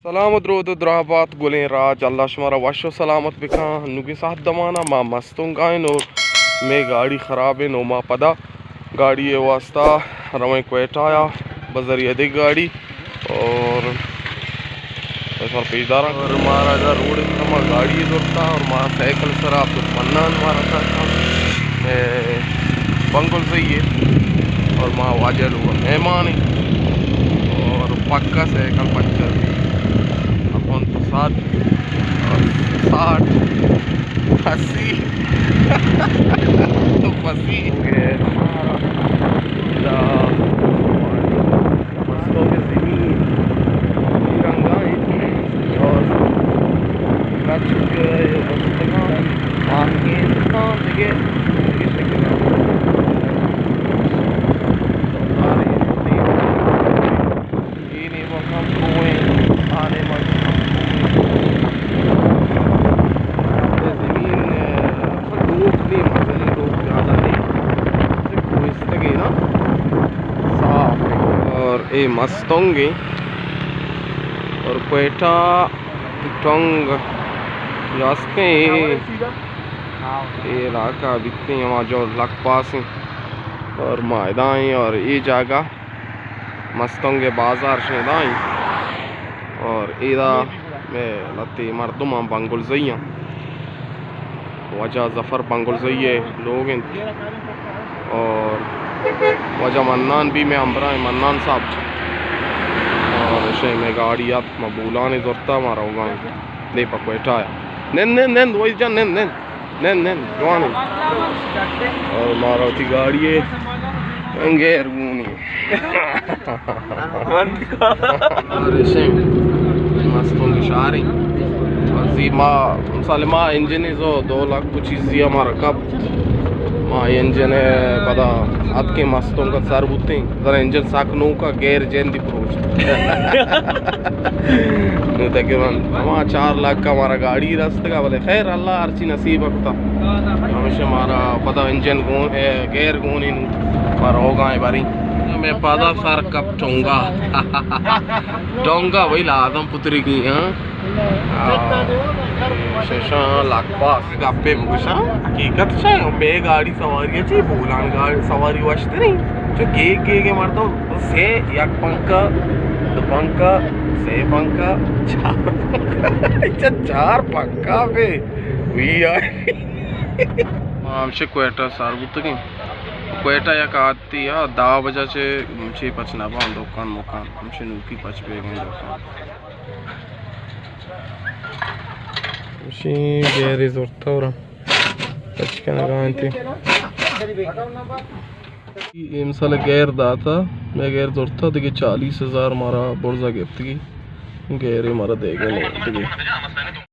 سلام و درود و دراہ بات گلیں راج، اللہ شمارا وش و سلامت بکاں۔ نوکیں ساعت دمانا ما مستونگ آئیں اور مے گاڑی خراب ایں، نو ما پدا گاڑی واسطہ رویں کوئٹہ آیا بذریعہ دے گاڑی اور ایسا پیش داراں۔ اور مارا ادا روڈ ہما گاڑی زورتا اور ما سائیکل سرا عبدالمنان مارا ساتھ تھا۔ اے بنگل سے ہی ہے اور ما واجہ لوگ مہمان ہیں اور پکا سائیکل پنچر اپن تو ساتھ اور ساٹھ اسی تو پسی مستونگ ءِ زمین اے رنگ ءَ اِنت اور درچک ءَ رستگاں ماہکیں تاں دگہ دگہ شکل ءَ۔ اے نیمگ ءَ ہم کوہ اِنت، آ نیمگ ءَ ہم کوہ اِنت۔ اے زمین، اے، لوگ نی، مزنیں لوگ زیادہ نی، کوہستگے نا، صاف اِنت۔ اور اے مستونگ اِنت اور کوئٹہ ٹونگ جو ہستیں، اے، اے علاقہ بیتیں ہما جو لکھ پاس اِنت اور ما ادا ایں اور اے جاگہ مستونگ ءِ بازار شہ ادا ایں اور ادا مئے لہتے مردم آں بنگلزئی آں۔ واجہ ظفر بنگلزئی ءِ لوگ اِنت اور واجہ منان بھی مئے ہمراہ اِنت، منان صاحب۔ اور اشیں مئے گاڑی ات، ما بولان ءَ زرتا، ما روگا ایں دیم پہ کوئٹہ ءَ۔ نند، نند، نند، وحید جان، نند، نند۔ نند، نند، جوان اِنت۔ اور مارا وتی گاڑی ءِ گیر گون اِنت۔ اور اشیں مستونگ شہر اِنت۔ اور زی ما، مثال ما انجن ءَ زو دو لکھ کچھ چیزی ہمارا کپ۔ ما انجن ءَ پدا اتکیں مستونگ ءَ سر بوتیں۔ ذرا انجن سک نوک ءَ گیر جندی پروشت۔ نوں تقریباً ہما چار لکھ ءَ مارا گاڑی رستگ ءَ، بلے خیر، اللہ ہرچی نصیب ءَ کتا۔ ہمیشہ مارا پدا انجن گون، اے، گیر گون اِنت، نوں ما روگا ایں باریں۔ مئے پدا سر کپ ٹونگا۔ ٹونگا بھائی لازم پترگی، ہاں۔ آ، ششاں لکھ پاس۔ گپے بگوشاں، حقیقت شاں، مئے گاڑی سواری چی بولان گاڑی سواری وشتریں۔ چو گیگ گیگ مردم سے یک پنکھا، دو پنکھا، سے پنکھا، چار پنکھا۔ چار پنکھا بے وی آئی۔ ما ہمشہ کوئٹہ سر بوتگیں۔ کوئٹہ یک آتی ءَ دہ بجہ چہ چی پچ نہ باں دکان مکان، ہمشہ نوکی پچ بیگیں دکان۔ ہمشی گیری زرتا اور پچ کنگا اِنت۔ اے مثال گیر داتا، مئے گیر زرتا دگہ چالیس ہزار مارا برزا گپتگی۔ گیرے مارا دیگا نہ دگہ۔